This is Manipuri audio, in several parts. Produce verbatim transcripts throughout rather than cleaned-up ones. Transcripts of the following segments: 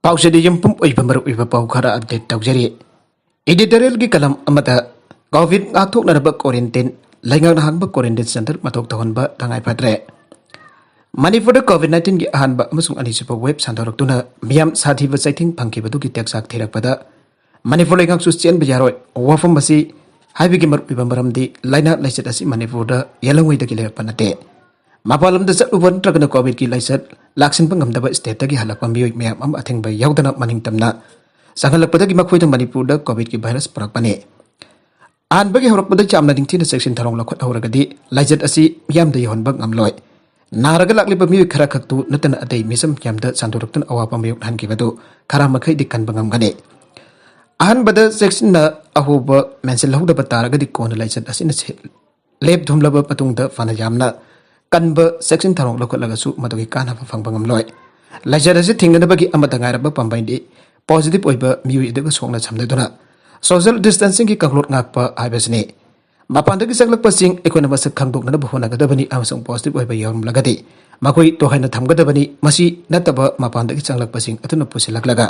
ꯄꯥꯎꯆꯦꯗ ꯌꯨꯝꯐꯝ ꯑꯣꯏꯕ ꯃꯔꯨꯑꯣꯏꯕ ꯄꯥꯎ ꯈꯔ ꯑꯞꯗꯦꯠ ꯇꯧꯖꯔꯤ꯫ ꯏꯗꯤꯇꯣꯔꯤꯌꯦꯜꯒꯤ ꯀꯂꯝ ꯑꯃꯗ, ꯀꯣꯚꯤꯗ ꯉꯥꯛꯊꯣꯛꯅꯅꯕ ꯀ꯭ꯋꯥꯔꯦꯟꯇꯤꯟ, ꯂꯩꯉꯥꯛꯅ ꯍꯥꯡꯕ ꯀ꯭ꯋꯥꯔꯦꯟꯇꯤꯟ ꯁꯦꯟꯇꯔ ꯃꯊꯧ ꯇꯧꯍꯟꯕ ꯇꯉꯥꯏ ꯐꯗ꯭ꯔꯦ꯫ ꯃꯅꯤꯄꯨꯔꯗ ꯀꯣꯚꯤꯗ ꯅꯥꯏꯟꯇꯤꯟꯒꯤ ꯑꯍꯥꯟꯕ ꯑꯃꯁꯨꯡ ꯑꯅꯤꯁꯨꯕ ꯋꯦꯕ ꯁꯟꯗꯣꯔꯛꯇꯨꯅ ꯃꯤꯌꯥꯝ ꯁꯥꯊꯤꯕ ꯆꯩꯊꯦꯡ ꯐꯪꯈꯤꯕꯗꯨꯒꯤ ꯇꯦꯛꯆꯥꯛ ꯊꯤꯔꯛꯄꯗ, ꯃꯅꯤꯄꯨꯔ ꯂꯩꯉꯥꯛꯁꯨ ꯆꯦꯟꯕ ꯌꯥꯔꯣꯏ꯫ ꯋꯥꯐꯝ ꯑꯁꯤ ꯍꯥꯏꯕꯒꯤ ꯃꯔꯨꯑꯣꯏꯕ ꯃꯔꯝꯗꯤ ꯂꯥꯏꯅꯥ ꯂꯥꯏꯆꯠ ꯑꯁꯤ ꯃꯅꯤꯄꯨꯔꯗ ꯌꯦꯜꯍꯧꯉꯩꯗꯒꯤ ꯂꯩꯔꯛꯄ ꯅꯠꯇꯦ꯫ ꯃꯄꯥꯟ ꯂꯝꯗ ꯆꯠꯂꯨꯕ ꯅꯠꯇ꯭ꯔꯒꯅ ꯀꯣꯚꯤꯗꯀꯤ ꯂꯥꯏꯆꯠ ꯂꯥꯛꯁꯤꯟꯕ ꯉꯝꯗꯕ ꯁ꯭ꯇꯦꯠꯇꯒꯤ ꯍꯜꯂꯛꯄ ꯃꯤꯑꯣꯏ ꯃꯌꯥꯝ ꯑꯃ ꯑꯊꯤꯡꯕ ꯌꯥꯎꯗꯅ ꯃꯅꯤꯡ ꯇꯝꯅ ꯆꯪꯍꯜꯂꯛꯄꯗꯒꯤ ꯃꯈꯣꯏꯗ ꯃꯅꯤꯄꯨꯔꯗ ꯀꯣꯚꯤꯗꯀꯤ ꯚꯥꯏꯔꯁ ꯄꯨꯔꯛꯄꯅꯤ꯫ ꯑꯍꯥꯟꯕꯒꯤ ꯍꯧꯔꯛꯄꯗ ꯌꯥꯝꯅ ꯅꯤꯡꯊꯤꯅ ꯆꯦꯛꯁꯤꯟ ꯊꯧꯔꯥꯡ ꯂꯧꯈꯠꯍꯧꯔꯒꯗꯤ ꯂꯥꯏꯆꯠ ꯑꯁꯤ ꯃꯤꯌꯥꯝꯗ ꯌꯧꯍꯟꯕ ꯉꯝꯂꯣꯏ꯫ ꯅꯥꯔꯒ ꯂꯥꯛꯂꯤꯕ ꯃꯤꯑꯣꯏ ꯈꯔ ꯈꯛꯇꯨ ꯅꯠꯇꯅ ꯑꯇꯩ ꯃꯤꯆꯝ ꯃꯤꯌꯥꯝꯗ ꯁꯟꯗꯣꯔꯛꯇꯨꯅ ꯑꯋꯥꯕ ꯃꯥꯌꯣꯛꯅꯍꯟꯈꯤꯕꯗꯨ ꯈꯔ ꯃꯈꯩꯗꯤ ꯀꯟꯕ ꯉꯝꯒꯅꯤ꯫ ꯑꯍꯥꯟꯕꯗ ꯆꯦꯛꯁꯤꯟꯅ ꯑꯍꯣꯕ ꯃꯦꯟꯁꯤꯜꯍꯧꯗꯕ ꯇꯥꯔꯒꯗꯤ ꯀꯣꯟꯅ ꯂꯥꯏꯆꯠ ꯑꯁꯤꯅ ꯁꯦ-, ꯂꯦꯞ ꯊꯨꯝꯂꯕ ꯃꯇꯨꯡꯗ ꯐꯅ ꯌꯥꯝꯅ ꯀꯟꯕ ꯆꯦꯛꯁꯤꯟ ꯊꯧꯔꯥꯡ ꯂꯧꯈꯠꯂꯒꯁꯨ ꯃꯗꯨꯒꯤ ꯀꯥꯟꯅꯕ ꯐꯪꯕ ꯉꯝꯂꯣꯏ꯫ ꯂꯥꯏꯆꯠ ꯑꯁꯤ ꯊꯤꯡꯅꯅꯕꯒꯤ ꯑꯃꯠꯇ ꯉꯥꯏꯔꯕ ꯄꯥꯝꯕꯩꯗꯤ ꯄꯣꯖꯤꯇꯤꯚ ꯑꯣꯏꯕ ꯃꯤꯑꯣꯏ ꯑꯗꯨꯒ ꯁꯣꯛꯅ ꯁꯝꯅꯗꯨꯅ ꯁꯣꯁꯤꯌꯦꯜ ꯗꯤꯁꯇꯦꯟꯁꯤꯡꯒꯤ ꯀꯥꯡꯂꯣꯟ ꯉꯥꯛꯄ ꯍꯥꯏꯕꯁꯤꯅꯤ꯫ ꯃꯄꯥꯟꯗꯒꯤ ꯆꯪꯂꯛꯄꯁꯤꯡ ꯑꯩꯈꯣꯏꯅ ꯃꯁꯛ ꯈꯪꯗꯣꯛꯅꯅꯕ ꯍꯣꯠꯅꯒꯗꯕꯅꯤ ꯑꯃꯁꯨꯡ ꯄꯣꯖꯤꯇꯤꯚ ꯑꯣꯏꯕ ꯌꯥꯎꯔꯝꯂꯒꯗꯤ ꯃꯈꯣꯏ ꯇꯣꯈꯥꯏꯅ ꯊꯝꯒꯗꯕꯅꯤ꯫ ꯃꯁꯤ ꯅꯠꯇꯕ ꯃꯄꯥꯟꯗꯒꯤ ꯆꯪꯂꯛꯄꯁꯤꯡ ꯑꯗꯨꯅ ꯄꯨꯁꯤꯜꯂꯛꯂꯒ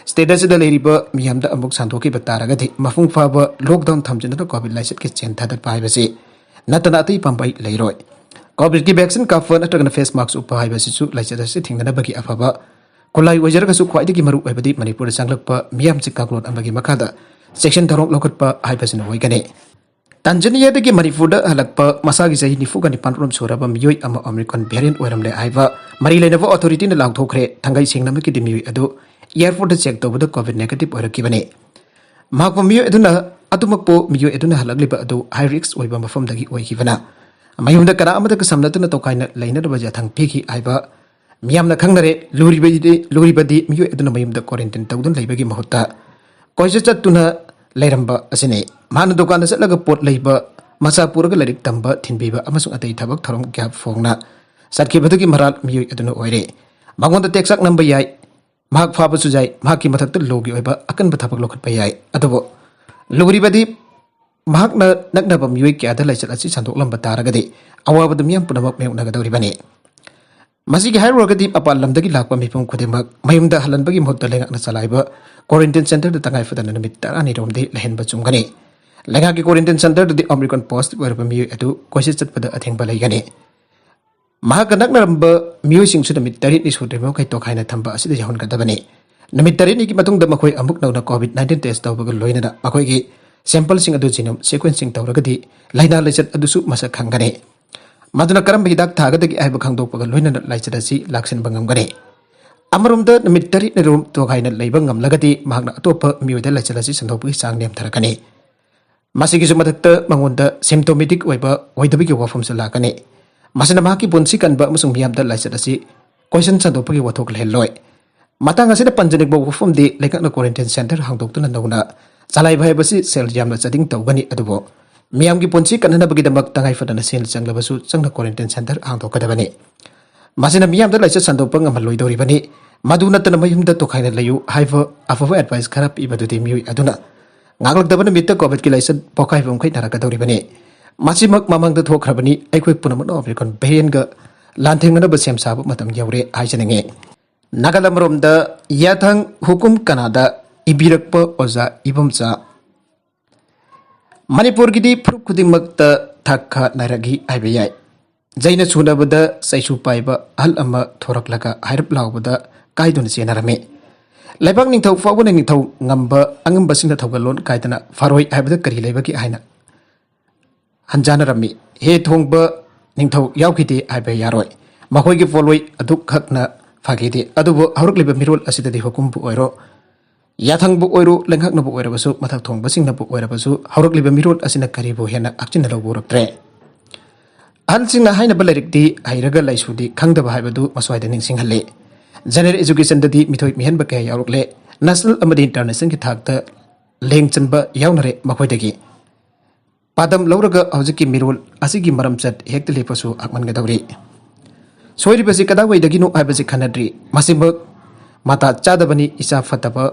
ꯁ꯭ꯇꯦꯠ ꯑꯁꯤꯗ ꯂꯩꯔꯤꯕ ꯃꯤꯌꯥꯝꯗ ꯑꯃꯨꯛ ꯁꯟꯗꯣꯛꯈꯤꯕ ꯇꯥꯔꯒꯗꯤ ꯃꯄꯨꯡ ꯐꯥꯕ ꯂꯣꯛꯗꯥꯎꯟ ꯊꯝꯖꯤꯟꯗꯨꯅ ꯀꯣꯚꯤꯗ ꯂꯥꯏꯆꯠꯀꯤ ꯆꯦꯟ ꯊꯥꯗꯠꯄ ꯍꯥꯏꯕꯁꯤ ꯅꯠꯇꯅ ꯑꯇꯩ ꯄꯥꯝꯕꯩ ꯂꯩꯔꯣꯏ꯫ ꯀꯣꯚꯤꯗꯀꯤ ꯚꯦꯛꯁꯤꯟ ꯀꯥꯞꯄ ꯅꯠꯇ꯭ꯔꯒꯅ ꯐꯦꯁ ꯃꯥꯛꯁ ꯎꯞꯄ ꯍꯥꯏꯕꯁꯤꯁꯨ ꯂꯥꯏꯆꯠ ꯑꯁꯤ ꯊꯤꯡꯅꯅꯕꯒꯤ ꯑꯐꯕ ꯈꯨꯠꯂꯥꯏ ꯑꯣꯏꯖꯔꯒꯁꯨ ꯈ꯭ꯋꯥꯏꯗꯒꯤ ꯃꯔꯨ ꯑꯣꯏꯕꯗꯤ ꯃꯅꯤꯄꯨꯔꯗ ꯆꯪꯂꯛꯄ ꯃꯤꯌꯥꯝꯁꯤ ꯀꯥꯡꯂꯣꯟ ꯑꯃꯒꯤ ꯃꯈꯥꯗ ꯆꯦꯛꯁꯤꯟ ꯊꯧꯔꯥꯡ ꯂꯧꯈꯠꯄ ꯍꯥꯏꯕꯁꯤꯅ ꯑꯣꯏꯒꯅꯤ꯫ ꯇꯥꯟꯖꯥꯅꯤꯌꯥꯗꯒꯤ ꯃꯅꯤꯄꯨꯔꯗ ꯍꯜꯂꯛꯄ ꯃꯁꯥꯒꯤ ꯆꯍꯤ ꯅꯤꯐꯨꯒ ꯅꯤꯄꯥꯟ ꯔꯣꯝ ꯁꯨꯔꯕ ꯃꯤꯑꯣꯏ ꯑꯃ ꯑꯣꯃꯤꯀ꯭ꯔꯣꯟ ꯚꯦꯔꯤꯌꯦꯟꯠ ꯑꯣꯏꯔꯝꯂꯦ ꯍꯥꯏꯕ ꯃꯔꯤ ꯂꯩꯅꯕ ꯑꯣꯊꯣꯔꯤꯇꯤꯅ ꯂꯥꯎꯊꯣꯛꯈ꯭ꯔꯦ꯫ ꯊꯥꯡꯒꯩ ꯁꯦꯡꯅꯃꯛꯀꯤꯗꯤ ꯃꯤꯑꯣꯏ ꯑꯗꯨ ꯑꯦꯌꯔꯄꯣꯔꯠꯇ ꯆꯦꯛ ꯇꯧꯕꯗ ꯀꯣꯚꯤꯗ ꯅꯦꯒꯦꯇꯤꯚ ꯑꯣꯏꯔꯛꯈꯤꯕꯅꯤ꯫ ꯃꯍꯥꯛꯄꯨ ꯃꯤꯑꯣꯏ ꯑꯗꯨꯅ, ꯑꯗꯨꯃꯛꯄꯨ ꯃꯤꯑꯣꯏ ꯑꯗꯨꯅ ꯍꯜꯂꯛꯂꯤꯕ ꯑꯗꯨ ꯍꯥꯏ ꯔꯤꯁꯛ ꯑꯣꯏꯕ ꯃꯐꯝꯗꯒꯤ ꯑꯣꯏꯈꯤꯕꯅ ꯃꯌꯨꯝꯗ ꯀꯅꯥ ꯑꯃꯠꯇꯒ ꯁꯝꯅꯗꯨꯅ ꯇꯣꯈꯥꯏꯅ ꯂꯩꯅꯗꯕ ꯌꯥꯊꯪ ꯄꯤꯈꯤ ꯍꯥꯏꯕ ꯃꯤꯌꯥꯝꯅ ꯈꯪꯅꯔꯦ꯫ ꯂꯨꯔꯤꯕꯗꯤ, ꯂꯨꯔꯤꯕꯗꯤ ꯃꯤꯑꯣꯏ ꯑꯗꯨꯅ ꯃꯌꯨꯝꯗ ꯀ꯭ꯋꯥꯔꯦꯟꯇꯤꯟ ꯇꯧꯗꯨꯅ ꯂꯩꯕꯒꯤ ꯃꯍꯨꯠꯇ ꯀꯣꯏꯆꯠ ꯆꯠꯇꯨꯅ ꯂꯩꯔꯝꯕ ꯑꯁꯤꯅꯤ꯫ ꯃꯍꯥꯛꯅ ꯗꯨꯀꯥꯟꯗ ꯆꯠꯂꯒ ꯄꯣꯠ ꯂꯩꯕ, ꯃꯆꯥ ꯄꯨꯔꯒ ꯂꯥꯏꯔꯤꯛ ꯇꯝꯕ, ꯊꯤꯟꯕꯤꯕ ꯑꯃꯁꯨꯡ ꯑꯇꯩ ꯊꯕꯛ ꯊꯧꯔꯝ ꯀꯌꯥ ꯐꯣꯡꯅ ꯆꯠꯈꯤꯕꯗꯨꯒꯤ ꯃꯔꯥꯜ ꯃꯤꯑꯣꯏ ꯑꯗꯨꯅ ꯑꯣꯏꯔꯦ꯫ ꯃꯉꯣꯟꯗ ꯇꯦꯛꯆꯥꯛ ꯅꯝꯕ ꯌꯥꯏ, ꯃꯍꯥꯛ ꯐꯥꯕꯁꯨ ꯌꯥꯏ, ꯃꯍꯥꯛꯀꯤ ꯃꯊꯛꯇ ꯂꯣꯒꯤ ꯑꯣꯏꯕ ꯑꯀꯟꯕ ꯊꯕꯛ ꯂꯧꯈꯠꯄ ꯌꯥꯏ꯫ ꯑꯗꯨꯕꯨ ꯂꯨꯔꯤꯕꯗꯤ ꯃꯍꯥꯛꯅ ꯅꯛꯅꯕ ꯃꯤꯑꯣꯏ ꯀꯌꯥꯗ ꯂꯥꯏꯆꯠ ꯑꯁꯤ ꯁꯟꯗꯣꯛꯂꯝꯕ ꯇꯥꯔꯒꯗꯤ ꯑꯋꯥꯕꯗꯨ ꯃꯤꯌꯥꯝ ꯄꯨꯝꯅꯃꯛ ꯃꯥꯌꯣꯛꯅꯒꯗꯧꯔꯤꯕꯅꯤ꯫ ꯃꯁꯤꯒꯤ ꯍꯥꯏꯔꯨꯔꯒꯗꯤ ꯃꯄꯥꯟ ꯂꯝꯗꯒꯤ ꯂꯥꯛꯄ ꯃꯤꯄꯨꯝ ꯈꯨꯗꯤꯡꯃꯛ ꯃꯌꯨꯝꯗ ꯍꯜꯍꯟꯕꯒꯤ ꯃꯍꯨꯠꯇ ꯂꯩꯉꯥꯛꯅ ꯆꯂꯥꯏꯕ quarantine centreꯗ ꯇꯉꯥꯏ ꯐꯗꯅ ꯅꯨꯃꯤꯠ ꯇꯔꯥꯅꯤ ꯔꯣꯝꯗꯤ ꯂꯩꯍꯟꯕ ꯆꯨꯝꯒꯅꯤ꯫ ꯂꯩꯉꯥꯛꯀꯤ quarantine centreꯗꯗꯤ Omicron positive ꯑꯣꯏꯔꯕ ꯃꯤꯑꯣꯏ ꯑꯗꯨ ꯀꯣꯏꯆꯠ ꯆꯠꯄꯗ ꯑꯊꯤꯡꯕ ꯂꯩꯒꯅꯤ꯫ ꯃꯍꯥꯛꯀ ꯅꯛꯅꯔꯝꯕ ꯃꯤꯑꯣꯏꯁꯤꯡꯁꯨ ꯅꯨꯃꯤꯠ ꯇꯔꯦꯠꯅꯤ ꯁꯨꯗ꯭ꯔꯤꯕ ꯃꯈꯩ ꯇꯣꯈꯥꯏꯅ ꯊꯝꯕ ꯑꯁꯤꯗ ꯌꯥꯎꯍꯟꯒꯗꯕꯅꯤ꯫ ꯅꯨꯃꯤꯠ ꯇꯔꯦꯠꯅꯤꯒꯤ ꯃꯇꯨꯡꯗ ꯃꯈꯣꯏ ꯑꯃꯨꯛ ꯅꯧꯅ COVID nineteen test ꯇꯧꯕꯒ ꯂꯣꯏꯅꯅ ꯃꯈꯣꯏꯒꯤ sampleꯁꯤꯡ ꯑꯗꯨ genome sequencing ꯇꯧꯔꯒꯗꯤ ꯂꯥꯏꯅꯥ ꯂꯥꯏꯆꯠ ꯑꯗꯨꯁꯨ ꯃꯁꯛ ꯈꯪꯒꯅꯤ꯫ ꯃꯗꯨꯅ ꯀꯔꯝꯕ ꯍꯤꯗꯥꯛ ꯊꯥꯒꯗꯒꯦ ꯍꯥꯏꯕ ꯈꯪꯗꯣꯛꯄꯒ ꯂꯣꯏꯅꯅ ꯂꯥꯏꯆꯠ ꯑꯁꯤ ꯂꯥꯛꯁꯤꯟꯕ ꯉꯝꯒꯅꯤ꯫ ꯑꯃꯔꯣꯝꯗ ꯅꯨꯃꯤꯠ ꯇꯔꯦꯠꯅꯤ ꯔꯣꯝ ꯇꯣꯈꯥꯏꯅ ꯂꯩꯕ ꯉꯝꯂꯒꯗꯤ ꯃꯍꯥꯛꯅ ꯑꯇꯣꯞꯄ ꯃꯤꯑꯣꯏꯗ ꯂꯥꯏꯆꯠ ꯑꯁꯤ ꯁꯟꯗꯣꯛꯄꯒꯤ ꯆꯥꯡ ꯅꯦꯝꯊꯔꯛꯀꯅꯤ꯫ ꯃꯁꯤꯒꯤꯁꯨ ꯃꯊꯛꯇ ꯃꯉꯣꯟꯗ symptomatic ꯑꯣꯏꯕ ꯑꯣꯏꯗꯕꯒꯤ ꯋꯥꯐꯝꯁꯨ ꯂꯥꯛꯀꯅꯤ꯫ ꯃꯁꯤꯅ ꯃꯍꯥꯛꯀꯤ ꯄꯨꯟꯁꯤ ꯀꯟꯕ ꯑꯃꯁꯨꯡ ꯃꯤꯌꯥꯝꯗ ꯂꯥꯏꯆꯠ ꯑꯁꯤ ꯀꯣꯏꯁꯟ ꯁꯟꯗꯣꯛꯄꯒꯤ ꯋꯥꯊꯣꯛ ꯂꯩꯍꯜꯂꯣꯏ꯫ ꯃꯇꯥꯡ ꯑꯁꯤꯗ ꯄꯟꯖꯅꯤꯡꯕ ꯋꯥꯐꯝꯗꯤ ꯂꯩꯉꯥꯛꯅ quarantine centre ꯍꯥꯡꯗꯣꯛꯇꯨꯅ ꯅꯧꯅ ꯆꯂꯥꯏꯕ ꯍꯥꯏꯕꯁꯤ ꯁꯦꯜ ꯌꯥꯝꯅ ꯆꯥꯗꯤꯡ ꯇꯧꯒꯅꯤ, ꯑꯗꯨꯕꯨ ꯃꯤꯌꯥꯝꯒꯤ ꯄꯨꯟꯁꯤ ꯀꯟꯅꯅꯕꯒꯤꯗꯃꯛ ꯇꯉꯥꯏ ꯐꯗꯅ ꯁꯦꯜ ꯆꯪꯂꯕꯁꯨ ꯆꯪꯅ quarantine centre ꯍꯥꯡꯗꯣꯛꯀꯗꯕꯅꯤ꯫ ꯃꯁꯤꯅ ꯃꯤꯌꯥꯝꯗ ꯂꯥꯏꯆꯠ ꯁꯟꯗꯣꯛꯄ ꯉꯝꯍꯜꯂꯣꯏꯗꯧꯔꯤꯕꯅꯤ꯫ ꯃꯗꯨ ꯅꯠꯇꯅ ꯃꯌꯨꯝꯗ ꯇꯣꯈꯥꯏꯅ ꯂꯩꯌꯨ ꯍꯥꯏꯕ ꯑꯐꯕ advice ꯈꯔ ꯄꯤꯕꯗꯨꯗꯤ ꯃꯤꯑꯣꯏ ꯑꯗꯨꯅ ꯉꯥꯛꯂꯛꯇꯕ ꯅꯨꯃꯤꯠꯇ COVIDꯀꯤ ꯂꯥꯏꯆꯠ ꯄꯣꯛꯈꯥꯏꯕ ꯃꯈꯩ ꯅꯥꯔꯛꯀꯗꯧꯔꯤꯕꯅꯤ꯫ ꯃꯁꯤꯃꯛ ꯃꯃꯥꯡꯗ ꯊꯣꯛꯈ꯭ꯔꯕꯅꯤ꯫ ꯑꯩꯈꯣꯏ ꯄꯨꯝꯅꯃꯛꯅ Omicron variantꯒ ꯂꯥꯟꯊꯦꯡꯅꯅꯕ ꯁꯦꯝ ꯁꯥꯕ ꯃꯇꯝ ꯌꯧꯔꯦ ꯍꯥꯏꯖꯅꯤꯡꯉꯤ꯫ ꯅꯥꯒꯥꯂꯝ ꯑꯃꯔꯣꯝꯗ ꯌꯥꯊꯪ ꯍꯨꯀꯨꯝ ꯀꯅꯥꯗ ꯏꯕꯤꯔꯛꯄ ꯑꯣꯖꯥ ꯏꯕꯣꯝꯆꯥ꯫ ꯃꯅꯤꯄꯨꯔꯒꯤꯗꯤ ꯐꯨꯔꯨꯞ ꯈꯨꯗꯤꯡꯃꯛꯇ ꯊꯥꯛ ꯈꯥ ꯅꯥꯏꯔꯛꯏ ꯍꯥꯏꯕ ꯌꯥꯏ꯫ ꯖꯩꯅ ꯁꯨꯅꯕꯗ ꯆꯩꯁꯨ ꯄꯥꯏꯕ ꯑꯍꯜ ꯑꯃ ꯊꯣꯔꯛꯂꯒ ꯍꯥꯏꯔꯞ ꯂꯥꯎꯕꯗ ꯀꯥꯏꯗꯨꯅ ꯆꯦꯟꯅꯔꯝꯃꯤ꯫ ꯂꯩꯕꯥꯛ ꯅꯤꯡꯊꯧ ꯐꯥꯎꯕꯅ ꯅꯤꯡꯊꯧ ꯉꯝꯕ ꯑꯉꯝꯕꯁꯤꯡꯅ ꯊꯧꯒꯜꯂꯣꯟ ꯀꯥꯏꯗꯅ ꯐꯔꯣꯏ ꯍꯥꯏꯕꯗ ꯀꯔꯤ ꯂꯩꯕꯒꯦ ꯍꯥꯏꯅ ꯍꯟꯖꯥꯅꯔꯝꯃꯤ꯫ ꯍꯦ ꯊꯣꯡꯕ ꯅꯤꯡꯊꯧ ꯌꯥꯎꯈꯤꯗꯦ ꯍꯥꯏꯕ ꯌꯥꯔꯣꯏ꯫ ꯃꯈꯣꯏꯒꯤ ꯄꯣꯠꯂꯣꯏ ꯑꯗꯨꯈꯛꯅ ꯐꯈꯤꯗꯦ꯫ ꯑꯗꯨꯕꯨ ꯍꯧꯔꯛꯂꯤꯕ ꯃꯤꯔꯣꯜ ꯑꯁꯤꯗꯗꯤ ꯍꯨꯀꯨꯝꯕꯨ ꯑꯣꯏꯔꯣ, ꯌꯥꯊꯪꯕꯨ ꯑꯣꯏꯔꯣ, ꯂꯩꯉꯥꯛꯅꯕꯨ ꯑꯣꯏꯔꯕꯁꯨ, ꯃꯊꯛ ꯊꯣꯡꯕꯁꯤꯡꯅꯕꯨ ꯑꯣꯏꯔꯕꯁꯨ, ꯍꯧꯔꯛꯂꯤꯕ ꯃꯤꯔꯣꯜ ꯑꯁꯤꯅ ꯀꯔꯤꯕꯨ ꯍꯦꯟꯅ ꯑꯛꯆꯤꯟꯅ ꯂꯧꯕ ꯎꯔꯛꯇ꯭ꯔꯦ꯫ ꯑꯍꯜꯁꯤꯡꯅ ꯍꯥꯏꯅꯕ ꯂꯥꯏꯔꯤꯛꯇꯤ ꯍꯩꯔꯒ ꯂꯥꯏꯁꯨꯗꯤ ꯈꯪꯗꯕ ꯍꯥꯏꯕꯗꯨ ꯃꯁ꯭ꯋꯥꯏꯗ ꯅꯤꯡꯁꯤꯡꯍꯜꯂꯤ꯫ General educationꯗꯗꯤ ꯃꯤꯊꯣꯏ ꯃꯤꯍꯦꯟꯕ ꯀꯌꯥ ꯌꯥꯎꯔꯛꯂꯦ꯫ National ꯑꯃꯗꯤ internationalꯒꯤ ꯊꯥꯛꯇ ꯂꯦꯡ ꯆꯟꯕ ꯌꯥꯎꯅꯔꯦ ꯃꯈꯣꯏꯗꯒꯤ꯫ ꯄꯥꯗꯝ ꯂꯧꯔꯒ ꯍꯧꯖꯤꯛꯀꯤ ꯃꯤꯔꯣꯜ ꯑꯁꯤꯒꯤ ꯃꯔꯝꯆꯠ ꯍꯦꯛꯇ ꯂꯦꯞꯄꯁꯨ ꯍꯥꯛꯃꯟꯒꯗꯧꯔꯤ꯫ ꯁꯣꯏꯔꯤꯕꯁꯤ ꯀꯗꯥꯏꯋꯥꯏꯗꯒꯤꯅꯣ ꯍꯥꯏꯕꯁꯤ ꯈꯟꯅꯗ꯭ꯔꯤ꯫ ꯃꯁꯤꯃꯛ ꯃꯇꯥ ꯆꯥꯗꯕꯅꯤ, ꯏꯆꯥ ꯐꯠꯇꯕ,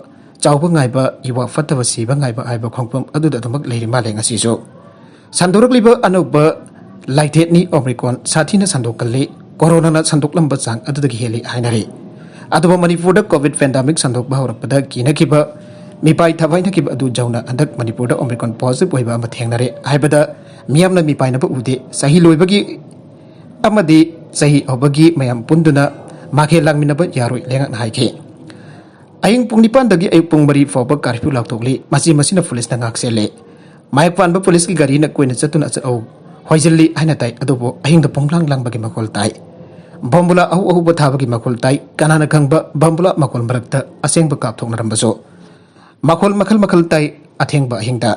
ꯆꯥꯎꯕ ꯉꯥꯏꯕ, ꯏꯋꯥ ꯐꯠꯇꯕ ꯁꯤꯕ ꯉꯥꯏꯕ ꯍꯥꯏꯕ ꯈꯣꯡꯐꯝ ꯑꯗꯨꯗ ꯑꯗꯨꯃꯛ ꯂꯩꯔꯤ ꯃꯥꯜꯂꯦ ꯉꯁꯤꯁꯨ꯫ ꯁꯟꯗꯣꯔꯛꯂꯤꯕ ꯑꯅꯧꯕ ꯂꯥꯏꯊꯦꯠꯅꯤ Omicron ꯁꯥꯊꯤꯅ ꯁꯟꯗꯣꯛꯀꯜꯂꯤ꯫ ꯀꯣꯔꯣꯅꯥꯅ ꯁꯟꯗꯣꯛꯂꯝꯕ ꯆꯥꯡ ꯑꯗꯨꯗꯒꯤ ꯍꯦꯜꯂꯤ ꯍꯥꯏꯅꯔꯤ꯫ ꯑꯗꯨꯕꯨ ꯃꯅꯤꯄꯨꯔꯗ ꯀꯣꯚꯤꯗ ꯄꯦꯟꯗꯥꯃꯤꯛ ꯁꯟꯗꯣꯛꯄ ꯍꯧꯔꯛꯄꯗ ꯀꯤꯅꯈꯤꯕ ꯃꯤꯄꯥꯏ ꯊꯕꯥꯏꯅꯈꯤꯕ ꯑꯗꯨ ꯌꯧꯅ ꯍꯟꯗꯛ ꯃꯅꯤꯄꯨꯔꯗ ꯑꯣꯃꯤꯀ꯭ꯔꯣꯟ ꯄꯣꯖꯤꯇꯤꯚ ꯑꯣꯏꯕ ꯑꯃ ꯊꯦꯡꯅꯔꯦ ꯍꯥꯏꯕꯗ ꯃꯤꯌꯥꯝꯅ ꯃꯤꯄꯥꯏꯅꯕ ꯎꯗꯦ꯫ ꯆꯍꯤ ꯂꯣꯏꯕꯒꯤ ꯑꯃꯗꯤ ꯆꯍꯤ ꯍꯧꯕꯒꯤ ꯃꯌꯥꯝ ꯄꯨꯟꯗꯨꯅ ꯃꯥꯏꯀꯩ ꯂꯥꯡꯃꯤꯟꯅꯕ ꯌꯥꯔꯣꯏ ꯂꯩꯉꯥꯛꯅ ꯍꯥꯏꯈꯤ꯫ ꯑꯍꯤꯡ ꯄꯨꯡ ꯅꯤꯄꯥꯟꯗꯒꯤ ꯑꯌꯨꯛ ꯄꯨꯡ ꯃꯔꯤ ꯐꯥꯎꯕ ꯀꯥꯔꯐ꯭ꯌꯨ ꯂꯥꯎꯊꯣꯛꯂꯤ꯫ ꯃꯁꯤ ꯃꯁꯤꯅ ꯄꯨꯂꯤꯁꯅ ꯉꯥꯛ ꯁꯦꯜꯂꯦ꯫ ꯃꯥꯌꯦꯛ ꯄꯥꯟꯕ ꯄꯨꯂꯤꯁꯀꯤ ꯒꯥꯔꯤꯅ ꯀꯣꯏꯅ ꯆꯠꯇꯨꯅ ꯆꯠꯍꯧ ꯍꯣꯏꯖꯤꯜꯂꯤ ꯍꯥꯏꯅ ꯇꯥꯏ꯫ ꯑꯗꯨꯕꯨ ꯑꯍꯤꯡꯗ ꯄꯨꯡꯂꯥꯡ ꯂꯥꯡꯕꯒꯤ ꯃꯈꯣꯜ ꯇꯥꯏ꯫ ꯕꯣꯝꯕꯨꯂꯥ ꯑꯍꯧ ꯑꯍꯧꯕ ꯊꯥꯕꯒꯤ ꯃꯈꯣꯜ ꯇꯥꯏ꯫ ꯀꯅꯥꯅ ꯈꯪꯕ ꯕꯣꯝꯕꯨꯂꯥ ꯃꯈꯣꯜ ꯃꯔꯛꯇ ꯑꯁꯦꯡꯕ ꯀꯥꯞꯊꯣꯛꯅꯔꯝꯕꯁꯨ꯫ ꯃꯈꯣꯜ ꯃꯈꯜ ꯃꯈꯜ ꯇꯥꯏ ꯑꯊꯦꯡꯕ ꯑꯍꯤꯡꯗ꯫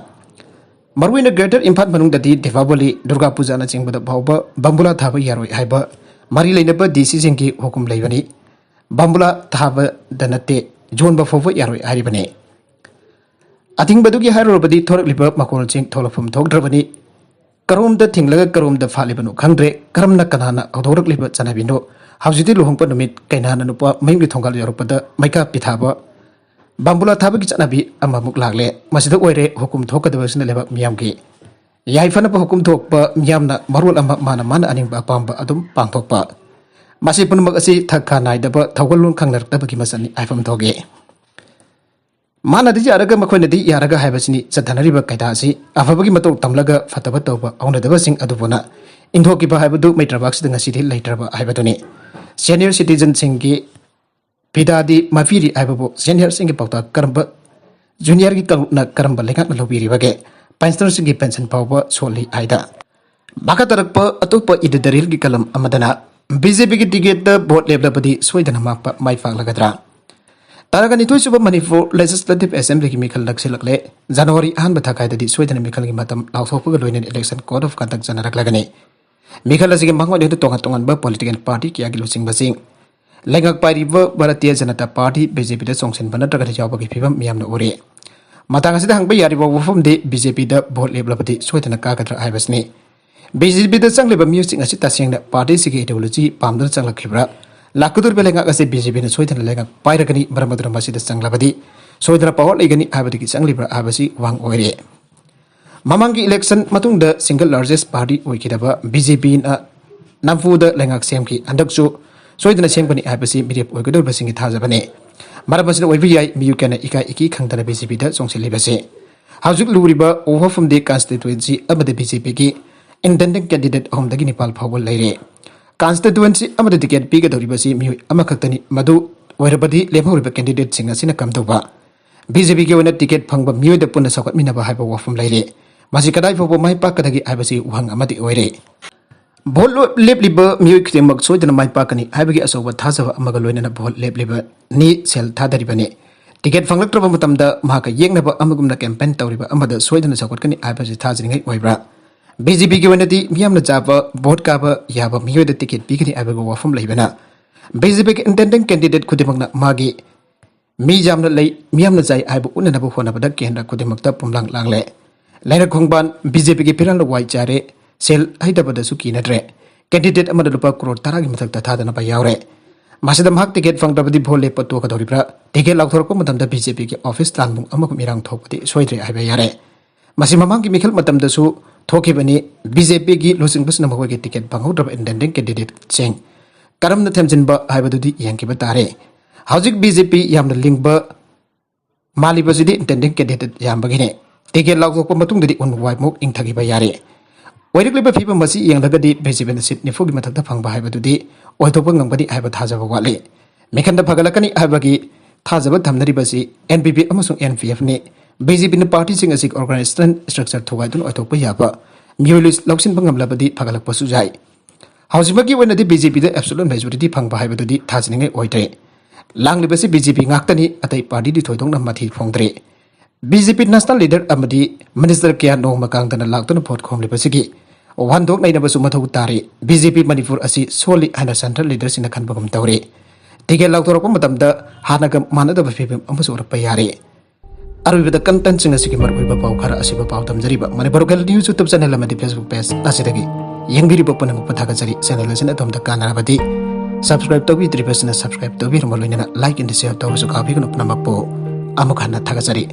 ꯃꯔꯨꯑꯣꯏꯅ ꯒ꯭ꯔꯦꯇꯔ ꯏꯝꯐꯥꯜ ꯃꯅꯨꯡꯗꯗꯤ ꯗꯤꯄꯥꯕꯂꯤ, ꯗꯨꯔꯒꯥ ꯄꯨꯖꯥꯅꯆꯤꯡꯕꯗ ꯐꯥꯎꯕ ꯕꯣꯝꯕꯨꯂꯥ ꯊꯥꯕ ꯌꯥꯔꯣꯏ ꯍꯥꯏꯕ ꯃꯔꯤ ꯂꯩꯅꯕ ꯗꯤ ꯁꯤꯁꯤꯡꯒꯤ ꯍꯨꯀꯨꯝ ꯂꯩꯕꯅꯤ꯫ ꯕꯣꯝꯕꯨꯂꯥ ꯊꯥꯕꯗ ꯅꯠꯇꯦ, ꯌꯣꯟꯕ ꯐꯥꯎꯕ ꯌꯥꯔꯣꯏ ꯍꯥꯏꯔꯤꯕꯅꯤ꯫ ꯑꯊꯤꯡꯕꯗꯨꯒꯤ ꯍꯥꯏꯔꯨꯔꯕꯗꯤ ꯊꯣꯔꯛꯂꯤꯕ ꯃꯈꯣꯜꯁꯤꯡ ꯊꯣꯛꯂꯛꯐꯝ ꯊꯣꯛꯇ꯭ꯔꯕꯅꯤ꯫ ꯀꯔꯣꯝꯗ ꯊꯤꯡꯂꯒ ꯀꯔꯣꯝꯗ ꯐꯥꯠꯂꯤꯕꯅꯣ ꯈꯪꯗ꯭ꯔꯦ꯫ ꯀꯔꯝꯅ ꯀꯅꯥꯅ ꯍꯧꯗꯣꯔꯛꯂꯤꯕ ꯆꯠꯅꯕꯤꯅꯣ? ꯍꯧꯖꯤꯛꯇꯤ ꯂꯨꯍꯣꯡꯕ ꯅꯨꯃꯤꯠ ꯀꯩꯅꯥꯅ ꯅꯨꯄꯥ ꯃꯌꯨꯝꯒꯤ ꯊꯣꯡꯒꯥꯜ ꯌꯧꯔꯛꯄꯗ ꯃꯩꯀꯥꯞ ꯄꯤꯊꯥꯕ, ꯕꯥꯝꯕꯨꯂꯥ ꯊꯥꯕꯒꯤ ꯆꯠꯅꯕꯤ ꯑꯃꯃꯨꯛ ꯂꯥꯛꯂꯦ꯫ ꯃꯁꯤꯗ ꯑꯣꯏꯔꯦ ꯍꯨꯀꯨꯝ ꯊꯣꯛꯀꯗꯕꯁꯤꯅ ꯂꯩꯕꯥꯛ ꯃꯤꯌꯥꯝꯒꯤ ꯌꯥꯏꯐꯅꯕ ꯍꯨꯀꯨꯝ ꯊꯣꯛꯄ ꯃꯤꯌꯥꯝꯅ ꯃꯔꯣꯜ ꯑꯃ ꯃꯥꯅ ꯃꯥꯅ ꯑꯅꯤꯡꯕ ꯑꯄꯥꯝꯕ ꯑꯗꯨꯝ ꯄꯥꯡꯊꯣꯛꯄ꯫ ꯃꯁꯤ ꯄꯨꯝꯅꯃꯛ ꯑꯁꯤ ꯊꯛ ꯈꯥ ꯅꯥꯏꯗꯕ ꯊꯧꯒꯜꯂꯣꯟ ꯈꯪꯅꯔꯛꯇꯕꯒꯤ ꯃꯆꯠꯅꯤ ꯍꯥꯏꯐꯝ ꯊꯣꯛꯏ꯫ ꯃꯥꯅꯗꯤ ꯌꯥꯔꯒ ꯃꯈꯣꯏꯅꯗꯤ ꯌꯥꯔꯒ ꯍꯥꯏꯕꯁꯤꯅꯤ ꯆꯠꯊꯅꯔꯤꯕ ꯀꯥꯏꯗꯥ ꯑꯁꯤ꯫ ꯑꯐꯕꯒꯤ ꯃꯇꯧ ꯇꯝꯂꯒ ꯐꯠꯇꯕ ꯇꯧꯕ ꯍꯧꯅꯗꯕꯁꯤꯡ ꯑꯗꯨꯕꯨꯅ ꯏꯟꯊꯣꯛꯈꯤꯕ ꯍꯥꯏꯕꯗꯨ ꯃꯩꯇ꯭ꯔꯕꯥꯛꯁꯤꯗ ꯉꯁꯤꯗꯤ ꯂꯩꯇ꯭ꯔꯕ ꯍꯥꯏꯕꯗꯨꯅꯤ꯫ ꯁꯦꯅꯤꯌꯔ ꯁꯤꯇꯤꯖꯟꯁꯤꯡꯒꯤ ꯐꯤꯗꯥꯗꯤ ꯃꯄꯤꯔꯤ ꯍꯥꯏꯕꯕꯨ ꯁꯦꯅꯤꯌꯔꯁꯤꯡꯒꯤ ꯄꯥꯎꯇꯥꯛ ꯀꯔꯝꯕ, ꯖꯨꯅꯤꯌꯔꯒꯤ ꯀꯥꯡꯂꯨꯞꯅ ꯀꯔꯝꯕ ꯂꯩꯉꯥꯛꯅ ꯂꯧꯕꯤꯔꯤꯕꯒꯦ? ꯄꯦꯟꯁꯅꯔꯁꯤꯡꯒꯤ ꯄꯦꯟꯁꯟ ꯐꯥꯎꯕ ꯁꯣꯜꯂꯤ ꯍꯥꯏꯗ꯫ ꯃꯈꯥ ꯇꯥꯔꯛꯄ ꯑꯇꯣꯞꯄ editorialꯒꯤ ꯀꯂꯝ ꯑꯃꯗꯅ ꯕꯤ ꯖꯦ ꯄꯤꯒꯤ ꯇꯤꯀꯦꯠꯇ ꯚꯣꯠ ꯂꯦꯞꯂꯕꯗꯤ ꯁꯣꯏꯗꯅ ꯃꯥꯛꯄ ꯃꯥꯏ ꯄꯥꯛꯂꯒꯗ꯭ꯔꯥ? ꯇꯥꯔꯛ ꯑꯅꯤꯊꯣꯏ ꯁꯨꯕ ꯃꯅꯤꯄꯨꯔ ꯂꯦꯖꯤꯁꯂꯦꯇꯤꯚ ꯑꯦꯁꯦꯝꯕ꯭ꯂꯤꯒꯤ ꯃꯤꯈꯜ ꯅꯛꯁꯤꯜꯂꯛꯂꯦ꯫ ꯖꯅꯋꯥꯔꯤ ꯑꯍꯥꯟꯕ ꯊꯥꯈꯥꯏꯗꯗꯤ ꯁꯣꯏꯗꯅ ꯃꯤꯈꯜꯒꯤ ꯃꯇꯝ ꯂꯥꯎꯊꯣꯛꯄꯒ ꯂꯣꯏꯅꯅ election code of conduct ꯆꯠꯅꯔꯛꯂꯒꯅꯤ꯫ ꯃꯤꯈꯜ ꯑꯁꯤꯒꯤ ꯃꯥꯡꯑꯣꯏꯅ ꯇꯣꯉꯥꯟ ꯇꯣꯉꯥꯟꯕ political party ꯀꯌꯥꯒꯤ ꯂꯨꯆꯤꯡꯕꯁꯤꯡ, ꯂꯩꯉꯥꯛ ꯄꯥꯏꯔꯤꯕ Bharatiya Janata party, B J ꯄꯤꯗ ꯆꯣꯡꯁꯤꯟꯕ ꯅꯠꯇ꯭ꯔꯒ ꯌꯥꯎꯕꯒꯤ ꯐꯤꯕꯝ ꯃꯤꯌꯥꯝꯅ ꯎꯔꯦ꯫ ꯃꯇꯥꯡ ꯑꯁꯤꯗ ꯍꯪꯕ ꯌꯥꯔꯤꯕ ꯋꯥꯐꯝꯗꯤ, ꯕꯤ ꯖꯦ ꯄꯤꯗ ꯚꯣꯠ ꯂꯦꯞꯂꯕꯗꯤ ꯁꯣꯏꯗꯅ ꯀꯥꯒꯗ꯭ꯔꯥ ꯍꯥꯏꯕꯁꯤꯅꯤ꯫ ꯕꯤ ꯖꯦ ꯄꯤꯗ ꯆꯪꯂꯤꯕ ꯃꯤꯑꯣꯏꯁꯤꯡ ꯑꯁꯤ ꯇꯁꯦꯡꯅ ꯄꯥꯔꯇꯤꯁꯤꯒꯤ ideology ꯄꯥꯝꯗꯨꯅ ꯆꯪꯂꯛꯈꯤꯕ꯭ꯔꯥ? ꯂꯥꯛꯀꯗꯧꯔꯤꯕ ꯂꯩꯉꯥꯛ ꯑꯁꯤ ꯕꯤ ꯖꯦ ꯄꯤꯅ ꯁꯣꯏꯗꯅ ꯂꯩꯉꯥꯛ ꯄꯥꯏꯔꯒꯅꯤ꯫ ꯃꯔꯝ ꯑꯗꯨꯅ ꯃꯁꯤꯗ ꯆꯪꯂꯕꯗꯤ ꯁꯣꯏꯗꯅ power ꯂꯩꯒꯅꯤ ꯍꯥꯏꯕꯗꯒꯤ ꯆꯪꯂꯤꯕ꯭ꯔꯥ ꯍꯥꯏꯕꯁꯤ ꯋꯥꯍꯪ ꯑꯣꯏꯔꯦ꯫ ꯃꯃꯥꯡꯒꯤ election ꯃꯇꯨꯡꯗ single largest party ꯑꯣꯏꯈꯤꯗꯕ ꯕꯤ ꯖꯦ ꯄꯤꯅ ꯅꯝꯐꯨꯗ ꯂꯩꯉꯥꯛ ꯁꯦꯝꯈꯤ꯫ ꯍꯟꯗꯛꯁꯨ ꯁꯣꯏꯗꯅ ꯁꯦꯝꯒꯅꯤ ꯍꯥꯏꯕꯁꯤ ꯃꯤꯔꯦꯞ ꯑꯣꯏꯒꯗꯧꯔꯤꯕꯁꯤꯡꯒꯤ ꯊꯥꯖꯕꯅꯤ꯫ ꯃꯔꯝ ꯑꯁꯤꯅ ꯑꯣꯏꯕ ꯌꯥꯏ ꯃꯤꯑꯣꯏ ꯀꯌꯥꯅ ꯏꯀꯥꯏ ꯏꯀꯤ ꯈꯪꯗꯅ ꯕꯤ ꯖꯦ ꯄꯤꯗ ꯆꯣꯡꯁꯤꯜꯂꯤꯕꯁꯤ꯫ ꯍꯧꯖꯤꯛ ꯂꯨꯔꯤꯕ ꯋꯥꯐꯝꯗꯤ ꯀꯟꯁꯇꯤꯇ꯭ꯋꯦꯟꯁꯤ ꯑꯃꯗ ꯕꯤ ꯖꯦ ꯄꯤꯒꯤ ꯏꯟꯗꯤꯄꯦꯟꯗꯦꯟꯠ ꯀꯦꯟꯗꯤꯗꯦꯠ ꯑꯍꯨꯝꯗꯒꯤ ꯅꯤꯄꯥꯜ ꯐꯥꯎꯕ ꯂꯩꯔꯦ꯫ ꯀꯟꯁꯇꯤꯇ꯭ꯋꯦꯟꯁꯤ ꯑꯃꯗ ꯇꯤꯀꯦꯠ ꯄꯤꯒꯗꯧꯔꯤꯕꯁꯤ ꯃꯤꯑꯣꯏ ꯑꯃꯈꯛꯇꯅꯤ꯫ ꯃꯗꯨ ꯑꯣꯏꯔꯕꯗꯤ ꯂꯦꯝꯍꯧꯔꯤꯕ ꯀꯦꯟꯗꯤꯗꯦꯠꯁꯤꯡ ꯑꯁꯤꯅ ꯀꯝꯗꯧꯕ? ꯕꯤ ꯖꯦ ꯄꯤꯒꯤ ꯑꯣꯏꯅ ꯇꯤꯀꯦꯠ ꯐꯪꯕ ꯃꯤꯑꯣꯏꯗ ꯄꯨꯟꯅ ꯆꯥꯎꯈꯠꯃꯤꯟꯅꯕ ꯍꯥꯏꯕ ꯋꯥꯐꯝ ꯂꯩꯔꯦ꯫ ꯃꯁꯤ ꯀꯗꯥꯏ ꯐꯥꯎꯕ ꯃꯥꯏ ꯄꯥꯛꯀꯗꯒꯦ ꯍꯥꯏꯕꯁꯤ ꯋꯥꯍꯪ ꯑꯃꯗꯤ ꯑꯣꯏꯔꯦ꯫ ꯚꯣꯠ ꯂꯣ-, ꯂꯦꯞꯂꯤꯕ ꯃꯤꯑꯣꯏ ꯈꯨꯗꯤꯡꯃꯛ ꯁꯣꯏꯗꯅ ꯃꯥꯏ ꯄꯥꯛꯀꯅꯤ ꯍꯥꯏꯕꯒꯤ ꯑꯆꯧꯕ ꯊꯥꯖꯕ ꯑꯃꯒ ꯂꯣꯏꯅꯅ ꯚꯣꯠ ꯂꯦꯞꯂꯤꯕꯅꯤ, ꯁꯦꯜ ꯊꯥꯗꯔꯤꯕꯅꯤ꯫ ꯇꯤꯀꯦꯠ ꯐꯪꯂꯛꯇ꯭ꯔꯕ ꯃꯇꯝꯗ ꯃꯍꯥꯛꯀ ꯌꯦꯛꯅꯕ ꯑꯃꯒꯨꯝꯅ ꯀꯦꯝꯄꯦꯟ ꯇꯧꯔꯤꯕ ꯑꯃꯗ ꯁꯣꯏꯗꯅ ꯆꯥꯎꯈꯠꯀꯅꯤ ꯍꯥꯏꯕꯁꯤ ꯊꯥꯖꯅꯤꯡꯉꯥꯏ ꯑꯣꯏꯕ꯭ꯔꯥ? ꯕꯤ ꯖꯦ ꯄꯤꯒꯤ ꯑꯣꯏꯅꯗꯤ ꯃꯤꯌꯥꯝꯅ ꯆꯥꯕ ꯚꯣꯠ ꯀꯥꯕ ꯌꯥꯕ ꯃꯤꯑꯣꯏꯗ ꯇꯤꯀꯦꯠ ꯄꯤꯒꯅꯤ ꯍꯥꯏꯕꯒꯤ ꯋꯥꯐꯝ ꯂꯩꯕꯅ ꯕꯤ ꯖꯦ ꯄꯤꯒꯤ ꯏꯟꯗꯤꯄꯦꯟꯗꯦꯟꯠ ꯀꯦꯟꯗꯤꯗꯦꯠ ꯈꯨꯗꯤꯡꯃꯛꯅ ꯃꯥꯒꯤ ꯃꯤ ꯌꯥꯝꯅ ꯂꯩ, ꯃꯤ ꯌꯥꯝꯅ ꯆꯥꯏ ꯍꯥꯏꯕ ꯎꯠꯅꯅꯕ ꯍꯣꯠꯅꯕꯗ ꯀꯦꯟꯗ꯭ꯔ ꯈꯨꯗꯤꯡꯃꯛꯇ ꯄꯨꯝꯂꯥꯡ ꯂꯥꯡꯂꯦ꯫ ꯂꯩꯔꯛ ꯈꯣꯡꯕꯥꯟ ꯕꯤ ꯖꯦ ꯄꯤꯒꯤ ꯐꯤꯔꯥꯜꯗ ꯋꯥꯏ ꯆꯥꯏꯔꯦ꯫ ꯁꯦꯜ ꯍꯩꯇꯕꯗꯁꯨ ꯀꯤꯅꯗ꯭ꯔꯦ꯫ ꯀꯦꯟꯗꯤꯗꯦꯠ ꯑꯃꯗ ꯂꯨꯄꯥ ꯀ꯭ꯔꯣꯔ ꯇꯔꯥꯒꯤ ꯃꯊꯛꯇ ꯊꯥꯗꯅꯕ ꯌꯥꯎꯔꯦ꯫ ꯃꯁꯤꯗ ꯃꯍꯥꯛ ꯇꯤꯀꯦꯠ ꯐꯪꯗ꯭ꯔꯕꯗꯤ ꯚꯣꯠ ꯂꯦꯞꯄ ꯇꯣꯛꯀꯗꯧꯔꯤꯕ꯭ꯔꯥ? ꯇꯤꯀꯦꯠ ꯂꯥꯎꯊꯣꯔꯛꯄ ꯃꯇꯝꯗ ꯕꯤ ꯖꯦ ꯄꯤꯒꯤ ꯑꯣꯐꯤꯁ ꯂꯥꯟꯕꯨꯡ ꯑꯃꯒꯨꯝ ꯏꯔꯥꯡ ꯊꯣꯛꯄꯗꯤ ꯁꯣꯏꯗ꯭ꯔꯦ ꯍꯥꯏꯕ ꯌꯥꯔꯦ꯫ ꯃꯁꯤ ꯃꯃꯥꯡꯒꯤ ꯃꯤꯈꯜ ꯃꯇꯝꯗꯁꯨ ꯊꯣꯛꯈꯤꯕꯅꯤ꯫ ꯕꯤ ꯖꯦ ꯄꯤꯒꯤ ꯂꯨꯆꯤꯡꯕꯁꯤꯡꯅ ꯃꯈꯣꯏꯒꯤ ꯇꯤꯀꯦꯠ ꯐꯪꯍꯧꯗ꯭ꯔꯕ ꯏꯟꯗꯤꯄꯦꯟꯗꯦꯟꯠ ꯀꯦꯟꯗꯤꯗꯦꯠꯁꯤꯡ ꯀꯔꯝꯅ ꯊꯦꯝꯖꯤꯟꯕ ꯍꯥꯏꯕꯗꯨꯗꯤ ꯌꯦꯡꯈꯤꯕ ꯇꯥꯔꯦ꯫ ꯍꯧꯖꯤꯛ ꯕꯤ ꯖꯦ ꯄꯤ ꯌꯥꯝꯅ ꯂꯤꯡꯕ ꯃꯥꯜꯂꯤꯕꯁꯤꯗꯤ ꯏꯟꯗꯤꯄꯦꯟꯗꯦꯟꯠ ꯀꯦꯟꯗꯤꯗꯦꯠ ꯌꯥꯝꯕꯒꯤꯅꯤ꯫ ꯇꯤꯀꯦꯠ ꯂꯥꯎꯊꯣꯛꯄ ꯃꯇꯨꯡꯗꯗꯤ ꯎꯟ ꯋꯥꯏꯃꯨꯛ ꯏꯪꯊꯈꯤꯕ ꯌꯥꯔꯦ꯫ ꯑꯣꯏꯔꯛꯂꯤꯕ ꯐꯤꯕꯝ ꯑꯁꯤ ꯌꯦꯡꯂꯒꯗꯤ ꯕꯤ ꯖꯦ ꯄꯤꯅ ꯁꯤꯠ ꯅꯤꯐꯨꯒꯤ ꯃꯊꯛꯇ ꯐꯪꯕ ꯍꯥꯏꯕꯗꯨꯗꯤ ꯑꯣꯏꯊꯣꯛꯄ ꯉꯝꯒꯅꯤ ꯍꯥꯏꯕ ꯊꯥꯖꯕ ꯋꯥꯠꯂꯤ꯫ ꯃꯤꯈꯟꯗ ꯐꯒꯠꯂꯛꯀꯅꯤ ꯍꯥꯏꯕꯒꯤ ꯊꯥꯖꯕ ꯊꯝꯅꯔꯤꯕꯁꯤ ꯑꯦꯟ ꯄꯤ ꯄꯤ ꯑꯃꯁꯨꯡ ꯑꯦꯟ ꯄꯤ ꯑꯦꯐꯅꯤ꯫ ꯕꯤ ꯖꯦ ꯄꯤꯅ ꯄꯥꯔꯇꯤꯁꯤꯡ ꯑꯁꯤ ꯑꯣꯔꯒꯅꯥꯏꯖꯦꯁꯟ ꯁ꯭ꯇ꯭ꯔꯛꯆꯔ ꯊꯨꯒꯥꯏꯗꯨꯅ ꯑꯣꯏꯊꯣꯛꯄ ꯌꯥꯕ ꯃꯤꯑꯣꯏ ꯂꯤꯁ ꯂꯧꯁꯤꯟꯕ ꯉꯝꯂꯕꯗꯤ ꯐꯒꯠꯂꯛꯄꯁꯨ ꯌꯥꯏ꯫ ꯍꯧꯖꯤꯛꯃꯛꯀꯤ ꯑꯣꯏꯅꯗꯤ ꯕꯤ ꯖꯦ ꯄꯤꯗ ꯑꯦꯕꯁꯣꯂꯨꯠ ꯃꯦꯖꯣꯔꯤꯇꯤ ꯐꯪꯕ ꯍꯥꯏꯕꯗꯨꯗꯤ ꯊꯥꯖꯅꯤꯡꯉꯥꯏ ꯑꯣꯏꯗ꯭ꯔꯦ꯫ ꯂꯥꯡꯂꯤꯕꯁꯤ ꯕꯤ ꯖꯦ ꯄꯤ ꯉꯥꯛꯇꯅꯤ, ꯑꯇꯩ ꯄꯥꯔꯇꯤꯗꯤ ꯊꯣꯏꯗꯣꯛꯅ ꯃꯊꯤ ꯐꯣꯡꯗ꯭ꯔꯤ꯫ ꯕꯤ ꯖꯦ ꯄꯤ ꯅꯦꯁꯅꯦꯜ ꯂꯤꯗꯔ ꯑꯃꯗꯤ ꯃꯤꯅꯤꯁꯇꯔ ꯀꯌꯥ ꯅꯣꯡꯃ ꯀꯥꯡꯗꯅ ꯂꯥꯛꯇꯨꯅ ꯚꯣꯠ ꯈꯣꯝꯂꯤꯕꯁꯤꯒꯤ ꯋꯥꯍꯟꯊꯣꯛ ꯅꯩꯅꯕꯁꯨ ꯃꯊꯧ ꯇꯥꯔꯤ꯫ ꯕꯤ ꯖꯦ ꯄꯤ ꯃꯅꯤꯄꯨꯔ ꯑꯁꯤ ꯁꯣꯜꯂꯤ ꯍꯥꯏꯅ ꯁꯦꯟꯇ꯭ꯔꯦꯜ ꯂꯤꯗꯔꯁꯤꯡꯅ ꯈꯟꯕꯒꯨꯝ ꯇꯧꯔꯤ꯫ ꯇꯤꯀꯦꯠ ꯂꯥꯎꯊꯣꯔꯛꯄ ꯃꯇꯝꯗ ꯍꯥꯟꯅꯒ ꯃꯥꯟꯅꯗꯕ ꯐꯤꯕꯝ ꯑꯃꯁꯨ ꯎꯔꯛꯄ ꯌꯥꯔꯤ꯫ ꯑꯔꯣꯏꯕꯗ ꯀꯟꯇꯦꯟꯠꯁꯤꯡ ꯑꯁꯤꯒꯤ ꯃꯔꯨꯑꯣꯏꯕ ꯄꯥꯎ ꯈꯔ ꯑꯁꯤꯕꯨ ꯄꯥꯎ ꯇꯝꯖꯔꯤꯕ Manipur local news YouTube channel ꯑꯃꯗꯤ ꯐꯦꯁꯕꯨꯛ ꯄꯦꯖ ꯑꯁꯤꯗꯒꯤ ꯌꯦꯡꯕꯤꯔꯤꯕ ꯄꯨꯝꯅꯃꯛꯄꯨ ꯊꯥꯒꯠꯆꯔꯤ꯫ ꯆꯦꯅꯦꯜ ꯑꯁꯤꯅ ꯑꯗꯣꯝꯗ ꯀꯥꯟꯅꯔꯕꯗꯤ ꯁꯕꯁꯀ꯭ꯔꯥꯏꯕ ꯇꯧꯕꯤꯗ꯭ꯔꯤꯕꯁꯤꯅ ꯁꯕꯁꯀ꯭ꯔꯥꯏꯕ ꯇꯧꯕꯤꯔꯝꯕ ꯂꯣꯏꯅꯅ ꯂꯥꯏꯛ ꯑꯦꯟ ꯁꯤꯌꯔ ꯇꯧꯕꯁꯨ ꯀꯥꯎꯕꯤꯒꯅꯨ꯫ ꯄꯨꯝꯅꯃꯛꯄꯨ ꯑꯃꯨꯛ ꯍꯟꯅ ꯊꯥꯒꯠꯆꯔꯤ꯫